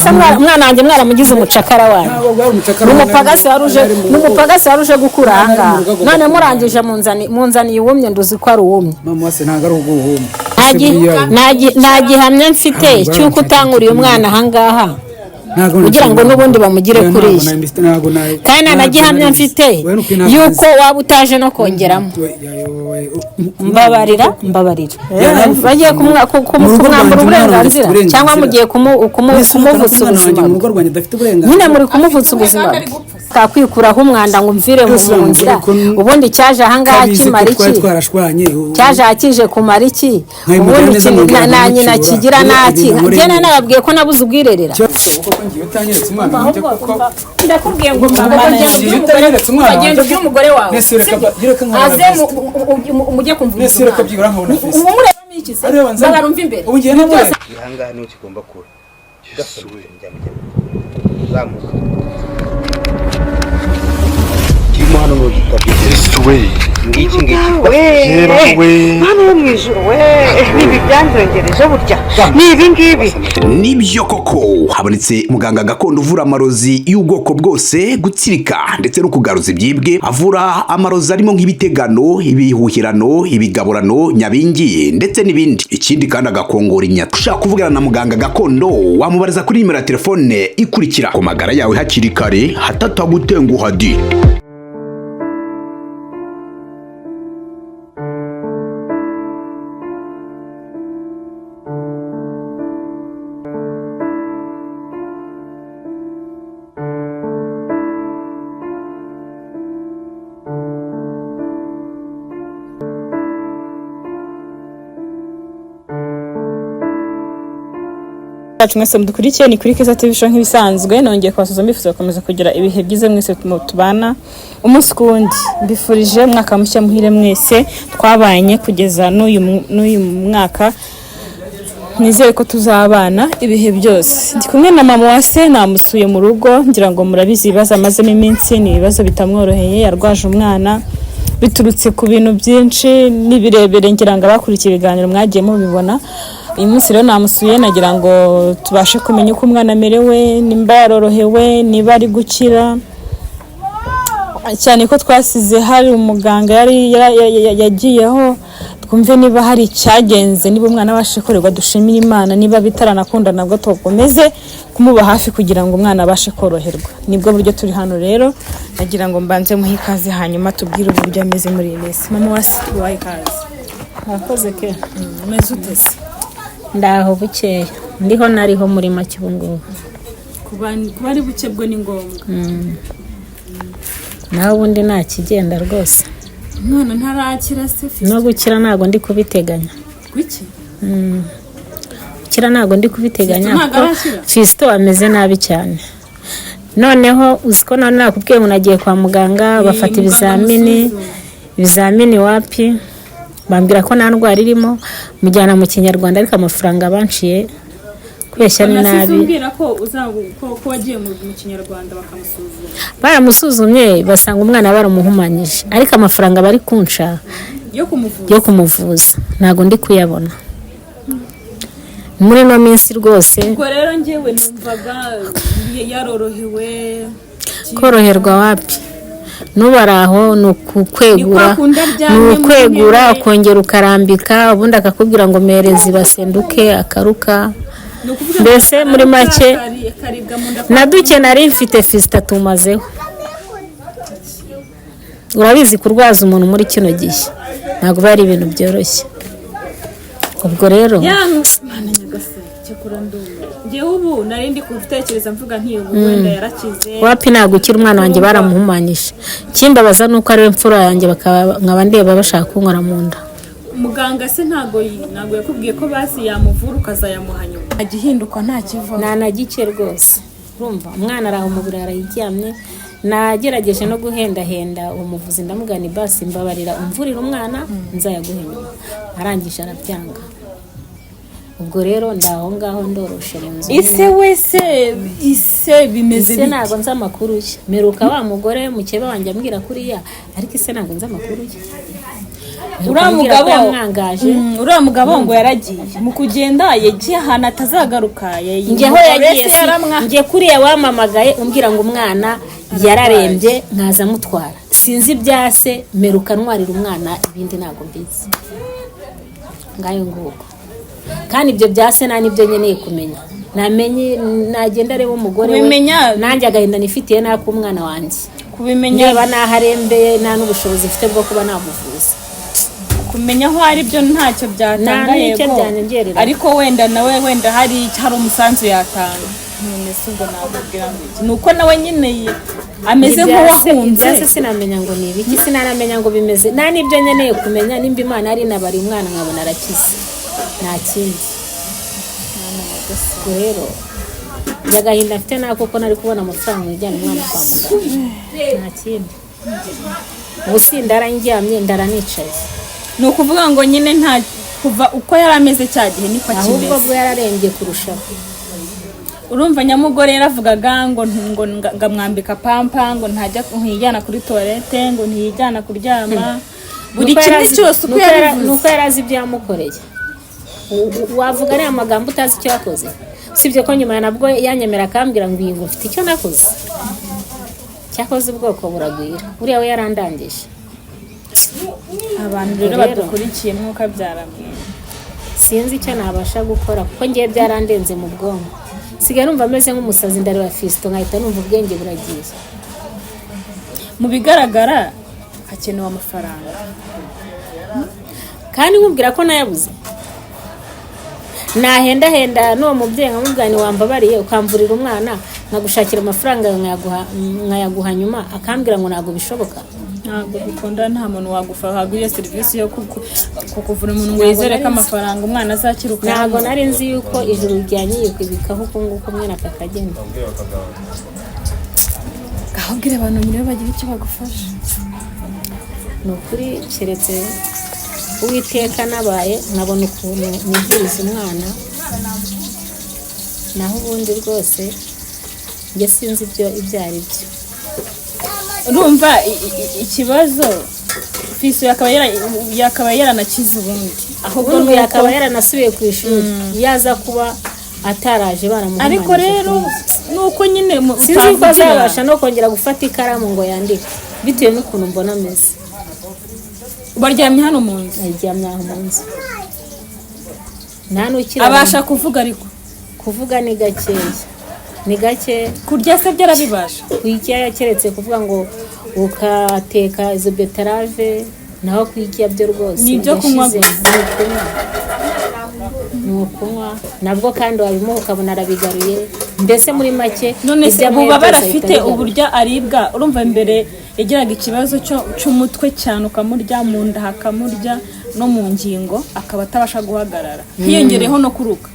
Se umwana wanjye mwaramugize umucakara wanyu. Ntabwo bwari umucakara. Ni umupagasi wari uje, Ari mu ni rugo. umupagasi wari uje gukura Ari mu ahangaha. rugo agomba None kuba. murangije munzaniye uwumye, nduzi ko ari uwumye. Mama se, ntabwo ari ubwo. Nta gihamya mfite Ntabwo cy'uko utankuriye umwana ahangaha kugira ngo n'ubundi bamugire kuriya. Kandi nta na gihamya mfite yuko waba utaje no kongeramo. Mbabarira, mbabarira. Bagiye Mu rugo kumwambura rwanjye umwana wanjye uburenganzira afite uburenganzira. cyangwa mugiye kumuvutsa ubuzima Mu bwe. rugo rwanjye adafite uburenganzira? Nyine muri kumuvutsa ubuzima bwe, kakwikuraho umwanda ngo umvire mu Byose mu nzira. bamubwira ko Ubundi cyaje ahangaha kabizi ko kimara twari iki? twarashwanye. Cyaje ahakije kumara iki? Nkabimugira Ubundi neza, nkongera na nyina nkamucyura. kigira Iyo naki ibintu nkoreye njye neza. nababwiye ko nabuze ubwirerera. Kuko ngiye utanyeretse umwana wanjye kuko Ndakubwiye ngo Ngiye utanyeretse umwana genda wanjye. ubwire umugore wawe. Nese reka reka nkabona Aze veste. mujye kumvuriza Nese reka umwana. byibura nkabona veste. Ubu murebamo iki se? Areba nzanye. Mbabara umva imbere. Ubu ngiye nabyaye. Ahangaha niho kigomba kuba. Uzamuka kirimo hano n'ugitabye. Yesu we! Ngiki ngiki. We. Yera we! Hano yo mu ijuru we, ni ibi byanzongereje burya, ni ibi ngibi. Nibyo koko, habonetse muganga gakondo uvura amarozi y'ubwoko bwose, gutsirika ndetse no kugaruza ibyibwe. Avura amarozi arimo nk'ibitegano, ibihuhirano, ibigaburano, nyabingi ndetse n'ibindi. Ikindi kandi agakongora inyata. Ushaka kuvugana na muganga gakondo, wamubariza kuri nimero ya telefone ikurikira. Ku magara yawe hakiri kare hatatagutenguha di. Yacu mwese mudukurikiye, ni kuri Keza TV Show nk'ibisanzwe. Nongeye kubasuhuza, mbifuza gukomeza kugira ibihe byiza mwese tubana umunsi ku wundi. Mbifurije umwaka mushya muhire mwese twabanye kugeza n'uyu mwaka, nizere ko tuzabana ibihe byose. Ndi kumwe na mama wa se, namusuye mu rugo. Ngira ngo murabizi ibibazo amazemo iminsi, ni ibibazo bitamworoheye. Yarwaje umwana biturutse ku bintu byinshi n'ibirebire, ngira ngo abakurikiye ibiganiro mwagiye mubibona. Uyu munsi rero namusuye, nagira ngo tubashe kumenya uko umwana amerewe, nimba yarorohewe, niba ari gukira, cyane ko twasize hari umuganga yari yagiyeho. Twumve niba hari icyagenze, niba umwana abashe korerwa, dushimire Imana. Niba bitaranakunda, nabwo tukomeze kumuba hafi kugira ngo umwana abashe koroherwa. Nibwo buryo turi hano rero. Nagira ngo mbanze muhe ikaze, hanyuma tubwire uburyo ameze muri iyi minsi. Mama wa tubahe ikaze. Murakoze ke. Umeze ute se? Ndaho bukeya, ndiho nariho muri make ubu ngubu. Kuba ari buke bwo ni ngombwa. Nawe ubundi nta kigenda rwose. Umwana ntarakira se? No gukira ntabwo ndi kubiteganya. Kuki? Gukira ntabwo ndi kubiteganya. Fiston ntabwo Kuko arakira? Fiston ameze nabi cyane. Noneho uzi ko none nakubwiye ngo nagiye kwa muganga, bafata muganga ibizamini. amusuzuma. Ibizamini wapi, bambwira ko nta ndwara irimo. Mujyana mu kinyarwanda, ariko amafaranga banciye, kubeshya ni Nasize nabi. umbwira ko ko wagiye mu kinyarwanda bakamusuzuma. Baramusuzumye basanga umwana baramuhumanyije, ariko amafaranga bari kunca yo kumuvuza yo kumuvuza ntabwo ndi kuyabona muri ino minsi rwose. Ubwo rero njyewe numvaga yarorohewe. Koroherwa wapi, n'ubu ari aho, ni ukukwegura. Ni kwa kundi aryamye Ni mu ukwegura, ntebe. ukongera ukarambika, ubundi akakubwira ngo mereza ibasenduke, akaruka. Ni ukuvuga ngo Mbese muri make, akaribwa mu nda. Na duke nari mfite, Fiston tumazeho. Urabizi, kurwaza umuntu muri kino gihe ntabwo biba ari ibintu byoroshye. Ubwo rero Mana nyagasani, cyakora ndumiwe. Njyewe ubu nari ndi gutekereza mvuga nti ubu wenda yarakize. Wapi, ntabwo ukiri. Umwana wanjye baramuhumanyije. Ikimbabaza ni uko ariwe mfura yanjye, bakaba nkaba ndeba bashaka kunkora mu nda. Muganga se ntabwo yakubwiye ko basi yamuvura ukazayamuha nyuma? Agihinduka nta kivaho? Nta na gike rwose. Urumva umwana araho mu buriri arayiryamye. Nagerageje no guhendahenda uwo muvuzi, ndamugana basi mbabarira umvurire umwana, nzayaguhe nyuma. Arangije arabyanga. Ubwo rero ndaho ngaho ndoroshe mu nzu. Ise wese, ise bimeze Ise bite? ntabwo nzi amakuru ye. Meruka wa mugore mukeba wanjye ambwira kuriya, ariko ise ntabwo nzi amakuru ye. Uriya Ambwira ko mugabo yamwangaje. Uriya mugabo ngo yaragiye mu kugenda, yagiye ahantu atazagaruka. Njye aho yagiye njye kuriya wamamagaye umbwira ngo umwana yararembye nkaza amutwara, sinzi ibya se. Meruka ntwarira umwana, ibindi ntabwo mbizi. Ngayo nguko. Kandi ibyo bya se nta n'ibyo nkeneye kumenya. Namenye nagenda areba umugore we. Nanjye agahinda nifitiye n'ak'umwana wanjye. Kubimenya Niba n'aho arembeye, nta n'ubushobozi mfite bwo kuba namuvuza. Kumenya aho ari byo ntacyo byatanga. Nta n'icyo Yego. byanyongerera. Ariko wenda nawe wenda hari umusanzu yatanga. None se ubwo nakubwira ngo iki? Ni uko nawe nyine ameze nk'uwahunze. Ibya se sinamenya ngo ni ibiki, sinanamenya ngo bimeze, nta n'ibyo nkeneye kumenya. Nimba Imana ari nabari umwana nkabona arakize, nta kindi. Ubwo rero njye agahinda mfite nako ko nari kubona amafaranga ujyana umwana kwa muganga, nta kindi. Ubu si ndara ndyamye, ndara nicaye. Ni ukuvuga ngo nyine nta kuva uko yari ameze cya gihe niko Ahubwo akimeze. bwo yararembye kurushaho. Urumva nyamugore yaravugaga ngo ngamwambika pampa, ngo ntajya, ntiyijyana kuri toilette, ngo ntiyijyana kuryama, buri Nuko kimwe cyose uko yabivuze. Nuko yari azi ibyo yamukoreye. Wavuga ariya magambo utazi icyo yakoze? Usibye ko nyuma nabwo yanyemera akambwira ngo iyi ngo mfite icyo nakoze. Cyakoze ubwoko buragwira, uriya we yarandangije. Abantu rero Rero. badukurikiye, mwuka byaramwe. Sinzi icyo nabasha gukora kuko ngiye byarandenze mu bwonko. Nsigaye numva ameze nk'umusazi. Ndareba Fisito nkahita numva ubwenge buragiye. Mu bigaragara hakenewe amafaranga. Kandi nkubwira ko nayabuze, nahendahenda n'uwo mubyeyi nkamubwira ni wambabariye ukamvurira umwana nkagushakira amafaranga yawe nkayaguha nyuma, akambwira ngo ntabwo bishoboka. Ntabwo bikunda. Nta muntu waguha iyo serivisi yo kukuvura umuntu ngo yizere ko amafaranga umwana azakira Ntabwo ukayamuha. nari nzi yuko ijuru ryanyiyikubikaho uku nguku mwene aka kageni. Ahubwira abantu nyine bagira icyo bagufasha. Ni ukuri, keretse Uwiteka nabaye nkabona ukuntu nivuriza umwana, naho ubundi rwose njye sinzi ibyo ari byo. Urumva ikibazo Fiso yakaba yaranakize ubundi, ahubwo Ubundi ni uko yakaba yaranasubiye ku ishuri iyo aza kuba ataraje baramuhumanyije. Ariko rero ni uko nyine Sinzi ko utavugira. azabasha no kongera gufata ikaramu ngo yandike bitewe n'ukuntu mbona ameze. Baryamye hano mu nzu? Aryamye aho mu nzu, nta n'ukira. Abasha kuvuga ariko? Kuvuga ni gakeya, ni gake. Kurya se byo arabibasha? Kurya keretse kuvuga ngo ukateka izo beterave, naho kurya byo rwose Ni ibyo kunywa yashize. gusa. Ni ukunywa, ni ukunywa nabwo kandi wabimuha ukabona arabigaruye, mbese muri make None se ibyo anyweye ububabare byose ahita afite, abigarura. uburyo aribwa, urumva mbere yagiraga ikibazo cy'umutwe cyane ukamurya, mu nda hakamurya no mu ngingo, akaba atabasha guhagarara, hiyongereyeho no kuruka.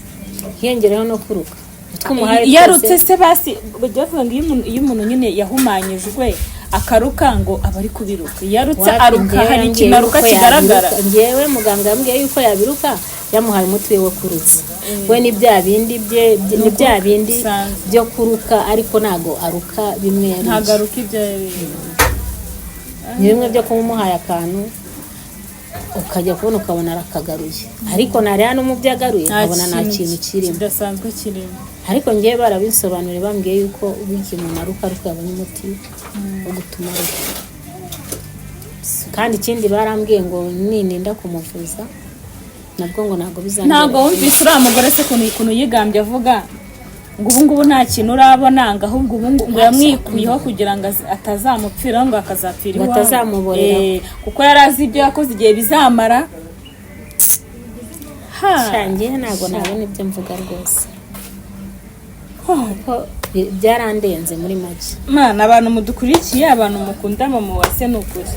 Hiyongereho no kuruka, utwo umuhaye Iyo arutse twose. Se basi bajya bavuga ngo iyo umuntu nyine yahumanyijwe akaruka ngo aba ari kubiruka, iyo arutse Wapi, aruka njyewe hari yambwiye ikintu aruka yuko kigaragara. yabiruka. Njyewe muganga yambwiye yuko yabiruka yamuhaye umuti we wo kurutsa, we ni bya bindi bye, ni bya bindi bisanzwe. Byo kuruka, ariko ntago aruka bimwe yariye. Ntabwo aruka ibyo yariye. Ni bimwe byo kuba umuhaye akantu ukajya kubona ukabona arakagaruye, ariko ntareba no mu byo agaruye nkabona nta kintu kirimo kidasanzwe kirimo. Ariko ngewe barabisobanuriye, bambwiye yuko burya umuntu aruka ariko yabonye umuti wo gutuma aruka. Kandi ikindi barambwiye ngo nininda kumuvuza nabwo ngo ntabwo bizongera. Ntabwo wumvise uriya mugore se ukuntu yigambye avuga ngo ubu ngubu nta kintu urabona, ngo ahubwo ubu ngubu ngo yamwikuyeho kugira ngo atazamupfiraho, ngo akazapfira Ngo iwabo. atazamuboreraho. Kuko yari azi ibyo yakoze igihe bizamara. Ha. Shangiye ntabwo nabona ibyo mvuga rwose kuko byarandenze muri make. Mana, abantu mudukurikiye, abantu mukunda mama wase, ni ukuri.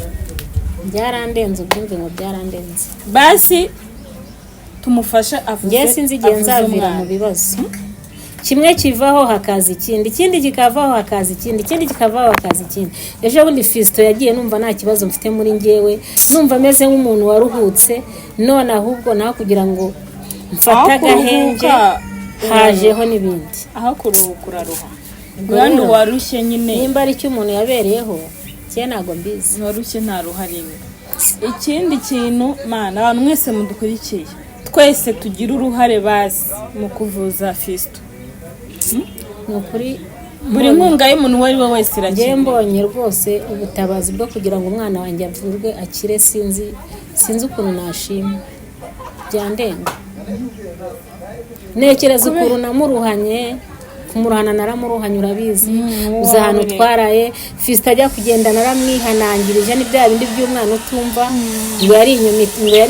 Byarandenze, ubyumve ngo byarandenze. Basi tumufashe avuze Ngewe sinzi igihe avuze nzavira umwana. mu bibazo. Kimwe kivaho hakaza ikindi, ikindi kikavaho hakaza ikindi, ikindi kikavaho hakaza ikindi. Ejo bundi Fisito yagiye numva nta kibazo mfite muri ngewe, numva ameze nk'umuntu waruhutse. None ahubwo naho kugira ngo mfate Aho agahenge, kuruhuka, hajeho n'ibindi. Aho kuruhuka uraruha. Ubwo Kandi rero, warushye nyine. Nimba ari icyo umuntu yabereyeho, njye ntabwo mbizi. Warushye nta ruhare. Ikindi kintu, mana, abantu mwese mudukurikiye, twese tugira uruhare bazi mu kuvuza Fisito. Ni ukuri. Buri nkunga y'umuntu uwo ari we wese Njyewe irakenewe. mbonye rwose ubutabazi bwo kugira ngo umwana wanjye avurwe akire, sinzi ukuntu nashima, byandenga. Ntekereza ukuntu namuruhanye, kumuruhana naramuruhanye, urabizi, uzi ahantu twaraye Fisita ajya kugenda, naramwihanangirije, ni bya bindi by'umwana utumva, ngo yari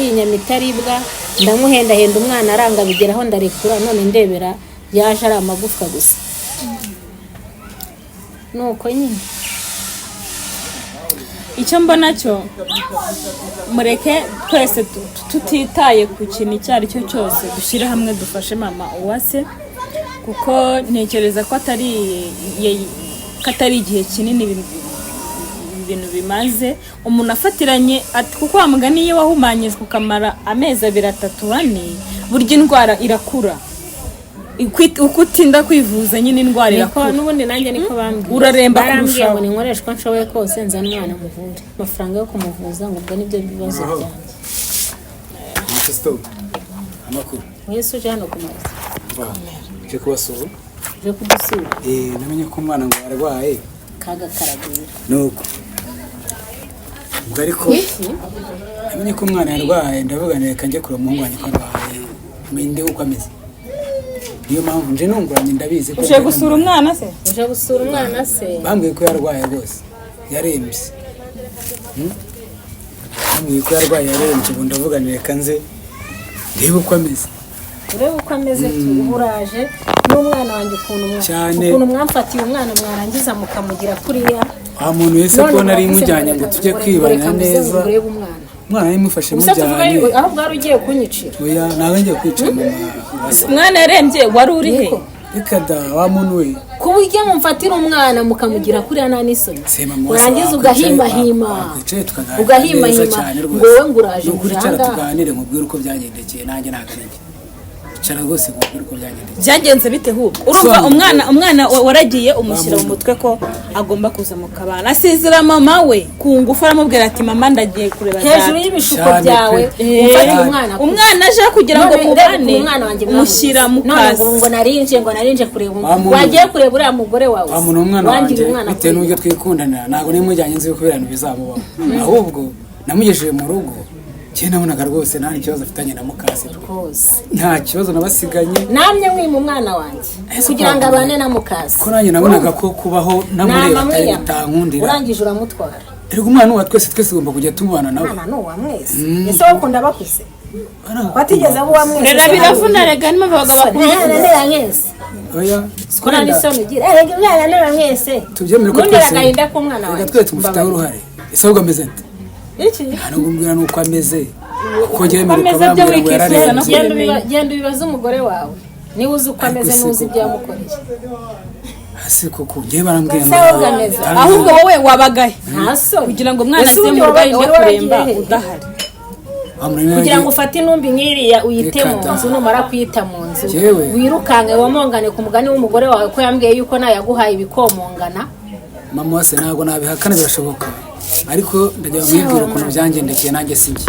inyama itaribwa. Ndamuhendahenda, umwana aranga, bigeraho ndarekura, none ndebera yaje ari amagufwa gusa. Nuko nyine. Icyo mbona cyo, mureke twese tutitaye ku kintu icyo ari cyo cyose, dushyire hamwe dufashe mama Uwase, kuko ntekereza ko atari igihe kinini ibintu bimaze umuntu afatiranye ati, kuko wa mugani iyo wahumanyijwe ukamara amezi 2, 3, 4, burya indwara irakura. Uko utinda kwivuza nyine indwara Niko irakura. N'ubundi nanjye niko bambwiye. Uraremba Barambwiye kurushaho. ngo ninkoreshe uko nshoboye kose nzane umwana muvure, amafaranga yo kumuvuza, ngo ubwo nibyo bibazo byanjye. Kristo, amakuru? Mwese uje hano kumaza? Nje kubasura. Uje kudusura? Namenye ko umwana ngo arwaye. Kaga karagwira. Nuko ubwo ariko namenye ko umwana yarwaye, ndavuga nti reka njye kureba umuhungu wanjye ko arwaye, mende uko ameze. Niyo mpamvu nje nunguranye, ndabizi ko Uje gusura umwana se? Uje gusura umwana se? Bambwiye ko yarwaye rwose, yarembye. Bambwiye ko yarwaye, yarembye. Ubu ndavuga nti reka nze ndebe uko ameze. Urebe uko ameze. Uraje n'umwana wanjye, ukuntu Cyane. ukuntu mwamfatiye umwana, mwarangiza mukamugira kuriya. Wa muntu wese None ko nari mwavuze mujyanye ngo tujye kwibana reka muze neza. murebe umwana. Umwana yari mufashe Gusa tuvuga mujyanye. yuko aho bwari ugiye kunyicira. Oya, ntabwo ngiye kwica mama. Umwana yarembye, wari uri he? Niko. Reka da, wa muntu we. Ku buryo mumfatira umwana mukamugira kuriya, nta n'isoni? Se mama wese, Warangiza ugahimahima. wakwicaye tukaganira neza Ugahimahima cyane ngo rwose. wowe ngo uraje Ni ukuri, ngo icara ahangaha. tuganire, nkubwire uko byagendekeye nanjye ntabwo ari njye. Icara rwose nkubwire uko byagendekeye. Byagenze bite hubwo? Urumva, Sobanura. umwana waragiye umushyira mu mutwe ko agomba kuza mu kabana, asezera mama we ku ngufu, aramubwira ati: "Mama, ndagiye kureba Hejuru data." y'ibishuko Cyane byawe pe. umfatira umwana. Umwana aje kugira ngo None reba mubane, ukuntu umwana wanjye umushyira mu none kazi. ngo ngo narinje kureba Wa muntu- wagiye kureba uriya mugore wawe. Wa muntu, umwana wanjye Wangiriye umwana bitewe kuriya. n'uburyo twikundanira, ntabwo nimujyanye nzi yuko ibintu bizamubaho. Ahubwo namugejeje mu rugo, njye nabonaga rwose nta n'ikibazo afitanye na mukase. Rwose. Nta kibazo nabasiganye. Namye mwima umwana wanjye Ese kugira ngo kwa- abane na mukase. Ko nanjye nabonaga ko kubaho namureba Nama atari mwiyama. bitankundira. Urangije uramutwara. Erega umwana ni uwa twese, twese tugomba kujya tumubana nawe. Umwana ni uwa mwese. Ese wowe ukunda bakuze watigeze aba uwa mwese? Rero biravuna rega, niyo mpamvu abagabo bakunda. Nera mwese. Oya. Ko nta n'isoni ugira, erega umwana ni uwa mwese. Tubyemere ko Ntundere twese agahinda k'umwana reka wanjye. twese tumufiteho uruhare. Ese ahubwo ameze ate? Iki? Nta nubwo umbwira n'uko ameze, kuko njyewe Uko mperuka ameze byo bambwira ngo wikifuza no yararembye. Genda ubibaze umugore wawe niba uzi uko ameze, Ariko si n'uzi koko. ibyo yamukoreye. Hasi koko njyewe barambwira Se wowe ameze. Ahubwo wowe wabagahe Nta soni. kugira ngo umwana Ese aze ubundi mu rugo wowe arinde wari waragiye kuremba hehe? udahari? Kugira ngo ufate intumbi nk'iriya uyite Reka mu da. nzu, numara kuyita mu nzu Yewe. wirukanke womongane ku mugani w'umugore wawe, ko yambwiye yuko nayaguhaye ibikomongana. Mama wase, ntabwo nabihakana, birashoboka, ariko ndagira ngo mwibwire ukuntu byangendekeye nanjye. Si njye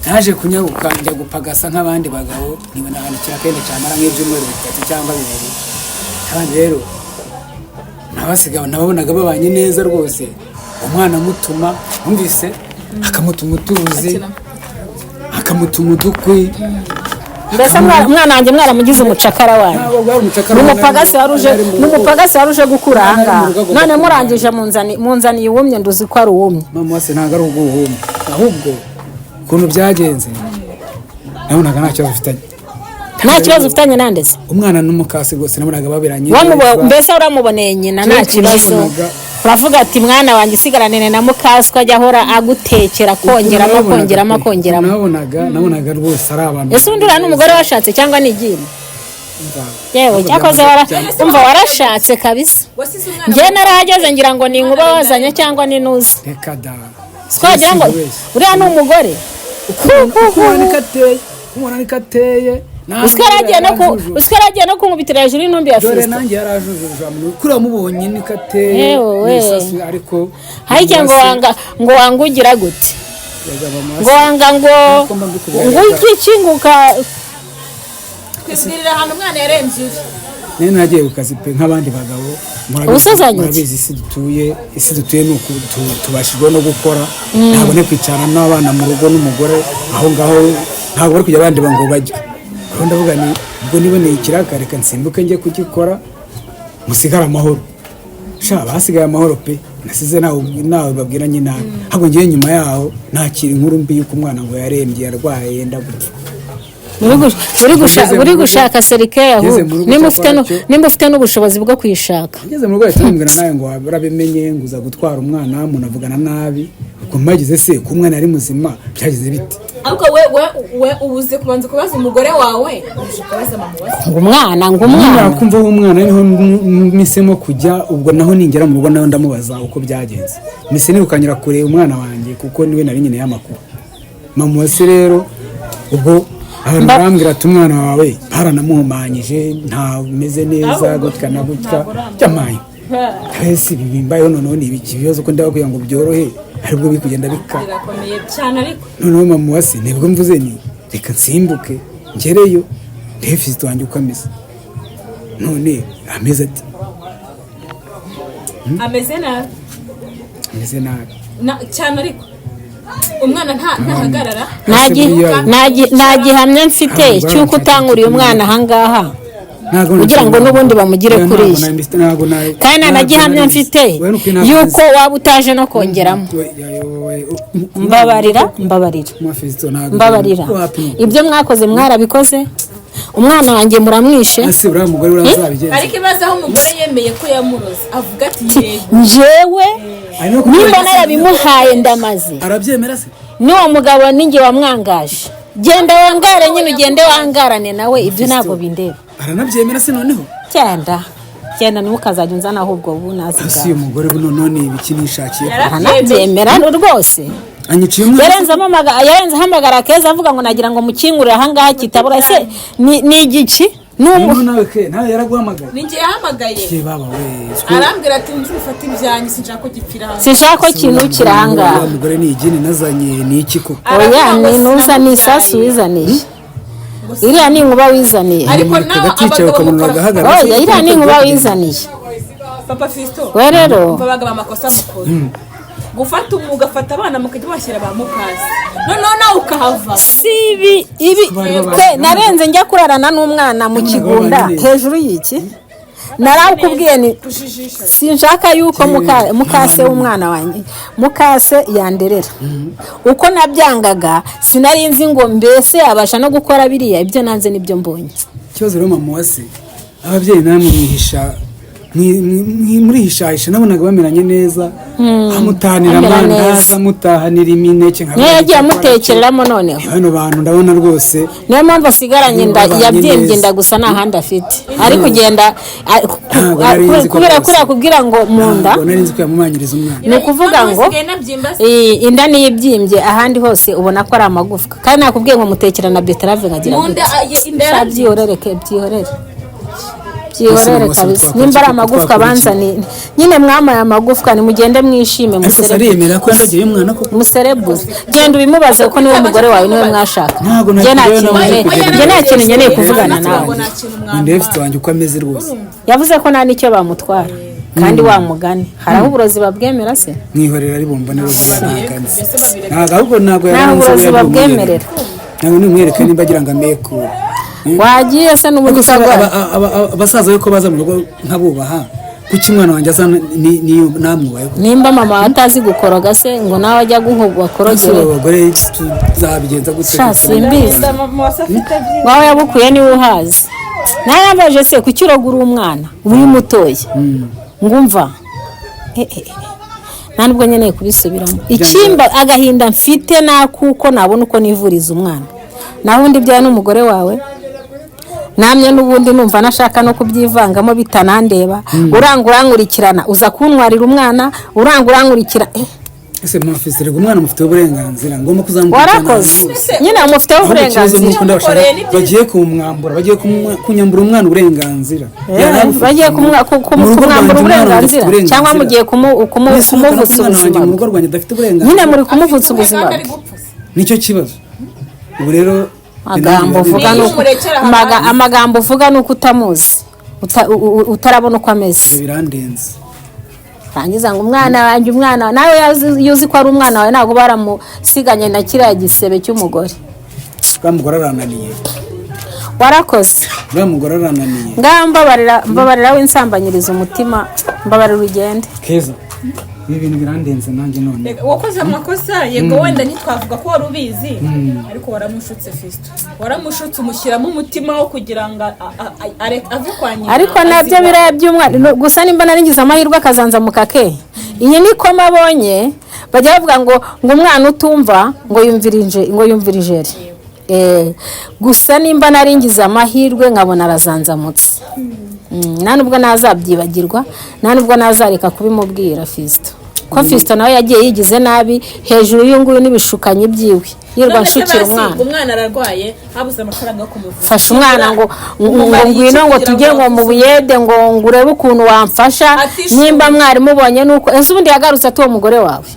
naje kunyaruka njya gupagasa nk'abandi bagabo, nibona ahantu kirakenda cyamara nk'ibyumweru 3 cyangwa 2. Abandi rero nabasiga nababonaga babanye neza rwose, umwana amutuma, wumvise, akamutuma utuzi, akamutuma udukwi. Mbese umwana wanjye mwaramugize umucakara wanyu. Ntabwo bwari umucakara. Ni umupagasi wari uje gukura Ari mu ahangaha. rugo. None murangije munzaniye uwumye, nduzi ko ari uwumye. Mama wase, ntabwo ari ubwuhumwe, ahubwo ukuntu byagenze nabonaga nta kibazo ufitanye. Nta kibazo ufitanye nande se? Umwana n'umukasi rwose nabonaga babiranye neza. Mbese uramuboneye nyina nta Kera kibazo. nabonaga- Uravuga ati: "Mwana wanjye, isigaranire na mukaswe, ajya ahora agutekera, kongeramo, Nabonaga kongeramo, pe, kongeramo." Nabonaga rwose ari abantu. Ese undi uriya ni umugore washatse cyangwa ni igini? Yewe, Ntabwo cyakoze umva warashatse kabisa. Njyewe narahageze ngira ngo ni inkuba wazanye cyangwa ni nuzi. Reka da. Twagira ngo uriya ni umugore. Ukumva niko ateye, ukumva niko ateye. Usiko yaragiye no kunkubitira hejuru y'intumbi ya Dore Fisito. nanjye yarajujuje kuri wamubonye niko ateye. Yewe we. N'isasu ariko. Harya ngo wanga, ngo wangugira gute? Ngo wanga ngo ngo ikikinguka. Twibwirira ahantu umwana yarembye uri. Nari nagiye ku kazi pe nk'abandi bagabo. Ubusazanye iki? Murabizi isi dutuye ni uku tubashijwe no gukora, ntabwo ne kwicarana n'abana mu rugo n'umugore aho ngaho, ntabwo bari kujya abandi ngo bajye. Rero ndavuga ni ubwo niboneye ikiraka, reka nsimbuke njye kugikora musigare amahoro. Sha, basigaye amahoro pe, nasize nawe babwiranye nabi. Ahubwo ngewe nyuma yaho nakira inkuru mbi y'uko umwana ngo yarembye, yarwaye, yenda gupfa. Uri Ngeze mu rugo- gushaka cercueil ngeze ahubwo mu rugo nimba ufite cyakora nimba ufite n'ubushobozi bwo kuyishaka. Ngeze mu rugo ahita bambwira nawe ngo warabimenye, ngo uza gutwara umwana, munavugana nabi. Ubwo mpagize se ko umwana ari muzima, byagize bite? Ariko we ubuze kubanza kubaza umugore wawe, uje kubaza mama we. Ngo umwana, ngo umwana. Kumva umwana niho mpisemo kujya. Ubwo naho ningera mu rugo nawe ndamubaza uko byagenze. Mise nirukanyira kure umwana wanjye kuko niwe nari nyine y'amakuru. Mama wase rero, ubwo abantu barambwira ati umwana wawe baranamuhumanyije, ntameze neza, gutya na gutya. Byamaye ese ibi bimbayeho noneho ni ibiki? Ibibazo ko ndaba kugira ngo byorohe, aribwo biri kugenda bikaba. Birakomeye cyane ariko. Noneho mama wase nibwo mvuze ni reka nsimbuke ngereyo ndebe fisito wanjye uko ameze. None ameze ati? Ameze nabi. Ameze nabi. Cyane ariko umwana ntahagarara. Nta gihamya mfite Ntabwo cy'uko utankuriye umwana ahangaha Ntabwo kugira ngo n'ubundi bamugire Oya, kuriya. ntabwo Kandi nta na ntabwo gihamya mfite Oya, nukuri ntabwo yuko nari waba utaje no kongeramo. nzi. Oya, oya, oya, Mbabarira, mbabarira. Mama Fiston, ntabwo Mbabarira. Wapi? Ibyo mwakoze mwarabikoze, umwana wanjye muramwishe. Ese uriya mugore uriya azabigenza? Ariko ibaze aho umugore yemeye ko yamuroze, avuga ati yego. Njyewe Ari no nimba narabimuhaye ndamaze. Arabyemera se? N'uwo mugabo ninjye wamwangaje. Genda wangare nyine, ugende wangarane nawe, ibyo ntabwo bindeba. Aranabyemera se noneho? Genda, genda, ntukazajya unzana ahubwo ubu nazi Ese bwawe. uyu mugore buno none ibiki nishakiye? Aranabyemera rwose. Anyiciye umwana. Yarenze ahamagara Keza avuga ngo nagira ngo mukingurire ahangaha kitabura. Ese ni igiki? Ni Noneho nawe ke nawe yaraguhamagaye? Ni njye yahamagaye. Ye baba we! Arambwira ati nzi ufate ibyanjye, sinshaka ko gipfira hano. Sinshaka ko kinukira ahangaha. Uriya mugore ni igini nazanye, ni iki koko? Oya, ni nuza, ni isasu wizaniye, iriya ni inkuba wizaniye. Ariko nawe Kagaticaye abagabo ukamunura mukora agahagarara. Oya, iriya ni inkuba wizaniye. Papa Fisto, We rero umva, abagabo amakosa mukora, gufata ugafata abana mukajya bashyira ba mukasi, noneho nawe ukahava. Si ibi ibi ke narenze njya kurarana n'umwana mu kigunda hejuru y'iki narakubwiye ni Kujijisha. Sinshaka yuko mukase w'umwana wanjye, mukase yanderera uko nabyangaga. Sinari nzi ngo mbese yabasha no gukora biriya. Ibyo nanze nibyo mbonye. Ikibazo rero mama wase, ababyeyi namwe mwihisha, murihishahisha. Nabonaga bameranye neza, amutahanira Bamera amandazi, neza. amutahanira imineke. Niyo yagiye amutekereramo noneho. Bano bantu ndabona rwose Niyo mpamvu asigaranye inda. Babanye Yabyimbye neza. inda gusa, nta handi afite ari kugenda Ntabwo nari nzi ko kubera rwose. kuriya kubwira ngo mu nda. Ntabwo nari nzi ko yamumanyiriza umwana. Ni ukuvuga ngo Isigaye inabyimba se. Inda niyo ibyimbye, ahandi hose ubona ko ari amagufwa. Kandi nakubwiye ngo mutekera na beterave nkagira Mu nda, gute. inda Sha, yarabyimbye. byihorere ke, byihorere, byihorere Bose kabisa. twakora Nimba ari iki? amagufwa Twakora iki? banzaniye nyine, mwamaye amagufwa, nimugende mwishime. Ariko se ariyemera ko yandogeye umwana koko? Muserebuze. Genda ubimubaze kuko niwe mugore wawe, niwe mwashaka. Ntabwo Njye nta nakubwira kintu nawe njye nta kintu nkeneye kuvugana nawe. Ntabwo nta kintu mwamwara. Ndebe wanjye uko ameze rwose. Yavuze ko nta n'icyo bamutwara. Kandi wa mugani hari aho uburozi babwemera se? Mwihorera ari bumbone rero, ntakanzi ntabwo, ahubwo ntabwo Ntaho yaranze. uburozi We babwemerera. Ntabwo nimwereka nimba agira ngo amekure. Wagiye se n'ubundi Ariko se utagwaye. abasaza be ko baza mu rugo nkabubaha, kuki umwana wanjye aza namwubahe koko? Nimba mama atazi gukoroga se, ngo nawe ajya guhugwa Ese akorogere? aba bagore tuzabigenza gute? Sha, simbizi. Mama wase afite byinshi. Wawe yabukuye niwe uhazi. Nawe se kuki uroga uri umwana uri mutoya? Ngumva nta nubwo nkeneye kubisubiramo. Ikimba agahinda mfite nakuko nabona uko nivuriza umwana, naho undi ibyawe n'umugore wawe namye n'ubundi numva nashaka no kubyivangamo bitanandeba. Uranga urankurikirana, uza kuntwarira umwana, uranga urankurikira. Ese mama rega umwana mufiteho uburenganzira, ngomba kuzamukurikirana Warakoze. ahantu hose. Nyine umufiteho Ahubwo ikibazo uburenganzira. ni uko ndabashaka, bagiye kumwambura, bagiye kunyambura umwana uburenganzira. Yarabufite. Bagiye Mu rugo kumwambura rwanjye umwana wanjye afite uburenganzira cyangwa uburenganzira. mugiye Mbese urabona ko kumuvutsa umwana wanjye ubuzima mu bwe? rugo rwanjye adafite uburenganzira? Nyine muri kumuvutsa ubuzima Kandi bwe. ari gupfa. Nicyo kibazo ubu rero. Amagambo uvuga Niyo ni uko- umurekera amagambo uvuga ni uko utamuzi, utarabona uko ameze. Birandenze. Rangiza ngo umwana wanjye, umwana nawe iyo uzi ko ari umwana wawe, ntabwo baramusiganye na kiriya gisebe cy'umugore. Uriya mugore arananiye. Warakoze. Uriya mugore arananiye. Ngaho mbabarira, mbabarira, w'insambanyiriza umutima, mbabarira ugende. Keza, ibi bintu birandenze nanjye none. Reka, wakoze amakosa yego, wenda ntitwavuga ko wari ubizi, ariko waramushutse Fisito, waramushutse umushyiramo umutima wo kugira ngo ave kwa nyina. Ariko nabyo aziba. Biriya by'umwana gusa nimba naringize amahirwe akazanzamuka ke, iyi ni koma abonye. Bajya bavuga ngo umwana utumva ngo yumvira ngo yumvira ijeri. Gusa nimba naringize amahirwe nkabona arazanzamutse, nta nubwo nazabyibagirwa, nta nubwo nazareka kubimubwira Fisito, ko Fisito nawe yagiye yigize nabi hejuru y'uyu nguyu n'ibishukanyi byiwe yirirwa None se nshukira basi, umwana. Umwana ararwaye, habuze amafaranga yo kumuvuza. Fasha umwana ngo Umumariye iki ngwino ngo kugira tujye ngo mu avuze? buyede ngo urebe ukuntu wamfasha. Atishoboye. Nimba mwarimu ubonye nuko ese ubundi yagarutse ati uwo mugore wawe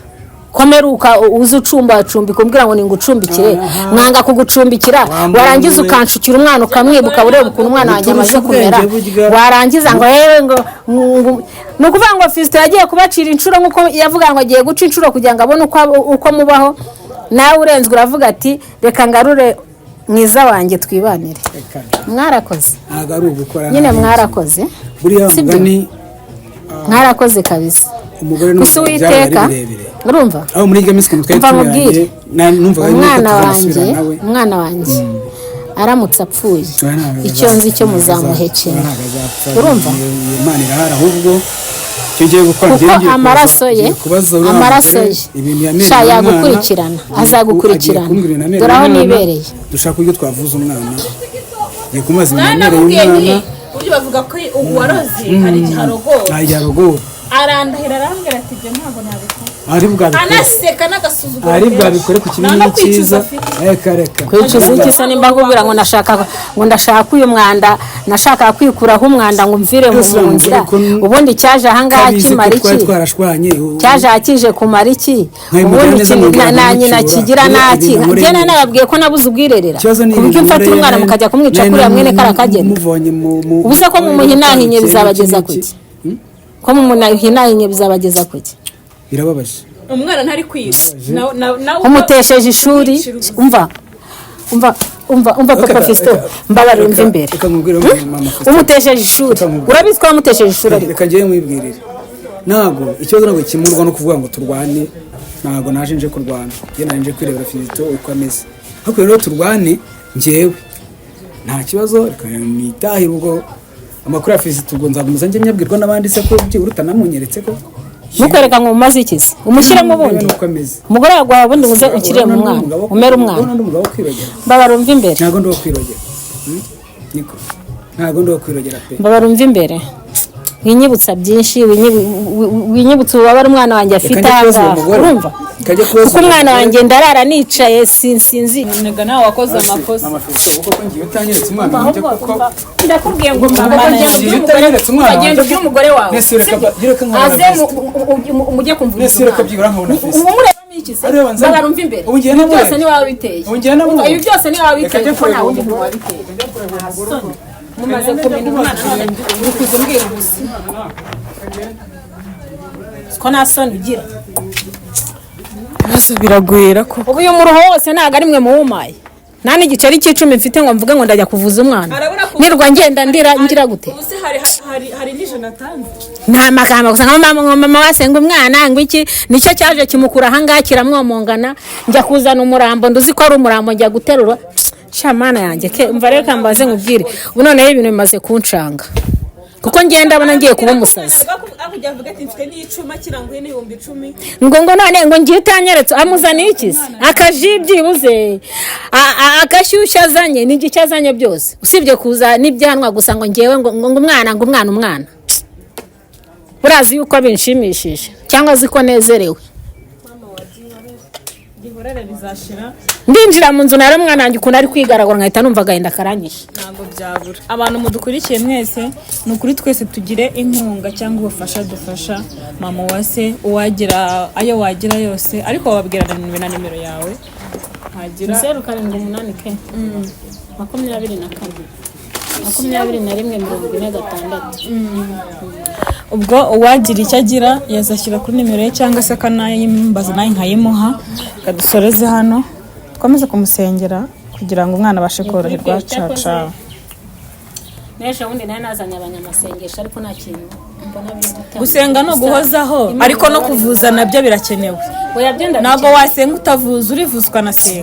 komeruka uze ucumbacumbika, umbwira ngo ningucumbikire, mwanga kugucumbikira, warangiza ukanshukira umwana ukamwibuka, ureba ukuntu umwana wanjye amaze kumera, warangiza ngo yewe ngo ni ukuvuga ngo Fisito yagiye kubacira inshuro nk'uko yavuga ngo agiye guca inshuro kugira ngo abone uko mubaho. Nawe urenzwe uravuga ati reka ngarure mwiza wanjye twibanire. Reka, Mwarakoze. Ntabwo ari ugukora Nyine nabi. mwarakoze. Buriya Sibyo? mugani. Mwarakoze kabisa. Umugore Gusa n'umugabo byaba ari Uwiteka birebire. urumva. Aho muri iryo minsi ukuntu twari Umva tumeranye, mubwire. numvaga yuko Umwana tuzanasubirana wanjye, nawe. umwana wanjye aramutse apfuye, Oya, ntabwo icyo nzi cyo muzamuhekenya. ntabwo azapfa. Urumva? Iyo Imana irahari. Ahubwo icyo ngiye gukora, Kuko ngiye amaraso ye, ngiye kubaza uriya amaraso mugore ye ibintu yamereye sha umwana. yagukurikirana, azagukurikirana. Agiye kumbwira ibintu yamereye Dore aho umwana. nibereye. Dushaka uburyo twavuza umwana. Ngiye kumubaza ibintu yamereye Nanamubwiye umwana. nti buryo bavuga ko uwaroze hari igihe arogora. Nta gihe arogora. Arandahira, arambwira ati ibyo ntabwo nabikora. Ari bwabikore. Anaseka n'agasuzuguro Ari kenshi. bwabikore ku kibi Nta no kwicuza cyiza. afite. Reka, reka. Kwicuza iki se nimba akubwira ngo ndashaka, ngo ndashaka uyu mwanda, nashakaga kwikuraho umwanda ngo mvire mu Byose mu nzira. bamubwira ko Ubundi cyaje ahangaha kabizi ko kimara twari iki? twarashwanye Cyaje ahakije kumara iki? Nkabimugira Ubundi neza, nkongera na nyina nkamucyura. kigira Buriya naki ibintu njye nkoreye. nababwiye ko nabuze ubwirerera Ikibazo ni ku buryo ibintu mfatira nkoreye umwana mukajya kumwica nari kuriya mwene kariya kageni. muvanye Ubuze ko mumuhinahinye bizabageza kuki? Ko mumuhinahinye bizabageza kuki? Birababaje. Umwana ntari kwiga. Nawe Umutesheje ishuri. Umwicira ubuzima. Umva, umva, umva, umva, papa Reka- Fisito, reka- mbabarira, umva reka- imbere. Reka nkubwire, mama Fisito. Umutesheje ishuri. Reka nkubwire. Urabizi ko wamutesheje ishuri, ariko Reka ngewe mwibwirire, ntabwo ikibazo ntabwo kimurwa no kuvuga ngo turwane. Ntabwo naje nje kurwana, njye naje nje kwirebera Fisito uko ameze. Ariko rero turwane, njyewe nta kibazo, reka nitahire. Ubwo amakuru ya Fisito ubwo nzakomeza njye nyabwirwa n'abandi se, ko byibura utanamunyeretse ko Mukwereka ngo mumaze ikizi umushyiremo ubundi. Urebe n'uko ameze. Umugore wawe ubundi uze ukirire mu Urabona mwana ndi umugabo- umere umwana. urabona ndi umugabo wo kwirogera. Mbabara umva imbere. Ntabwo ndi uwo kwirogera. Niko, ntabwo ndi uwo kwirogera pe. Mbabara umva imbere, winyibutsa byinshi, winyibutsa ububabare umwana wanjye afite Reka njye kubaza uwo ahangaha. mugore. Urumva? Reka njye kubaza Kuko uwo umwana mugore. wanjye ndarara nicaye sinsinzi. Nega nawe wakoze amakosa. Mama Fisito, kuko ngiye utanyeretse umwana wanjye kuko Ndakubwiye ngo Ngiye utanyeretse umwana wanjye ugenda ubwire umugore wawe. Nese reka reka nkabona Aze Fisito. mujye kumvuriza Nese reka umwana. byibura nkabona Fisito. Ubu murebamo iki se? Areba nzanye. Mbabara umva imbere. Ubu ngiye Ibi namubonye. byose ni wowe wabiteye. Ubu ngiye namubonye. Ibi byose ni wowe Reka wabiteye njye kuko nta kureba wundi uwo muntu wabiteye. Nta soni. Mumaze kumenya umwana none uri kuza umbwira ubusa ko nta soni ugira. Ibibazo biragwira ko Ubu uyu muruho wose ntabwo ari mwe muwumaye. Nta n'igiceri cy'icumi mfite ngo mvuge ngo ndajya kuvuza umwana. Nirwa ngenda ndira ngira gute? Ubu se hari n'ijana atanze? Nta magambo gusa nka mama, ngo mama wasenga umwana ngo iki nicyo cyaje kimukura ahangaha kiramwomongana, njya kuzana umurambo, nduzi ko ari umurambo njya guterura. Sha mana yanjye ke, umva rero kambaze nkubwire, ubu noneho ibintu bimaze kuncanga kuko ngenda abona ngiye kuba umusazi. Akujya avuga ati mfite n'icuma kiranguye n'10,000. Ngo none ngo ngiye utanyeretse amuzaniye iki se? Akaji byibuze agashyushyu azanye ni igice azanye byose usibye kuza n'ibyanwa gusa, ngo ngewe ngo umwana, ngo umwana, umwana urazi yuko binshimishije cyangwa azi ko nezerewe. Gihorere bizashira. Ndinjira mu nzu nari umwana wanjye ukuntu ari kwigaragura nkahita numva agahinda karanyishe. Ntabwo byabura. Abantu mudukurikiye mwese, ni ukuri twese tugire inkunga cyangwa ubufasha dufasha mama wa se, uwagira ayo wagira yose, ariko wababwira na nimero yawe. Ntagira 078 ke 24 21 46. Ubwo uwagira icyo agira yazashyira kuri nimero ye cyangwa se akanayimbaza nawe nkayimuha. Reka dusoreze hano, dukomeze kumusengera kugira ngo umwana abashe koroherwa. Ciao ciao. N'ejo bundi nawe nazanye abanyamasengesho, ariko nta kintu mbona biri gutanga. Gusenga ni uguhozaho, Imana ariko no ibabarire. kuvuza nabyo birakenewe. Oya, byo Ntabwo wasenga utavuza, urivuza ukanasenga.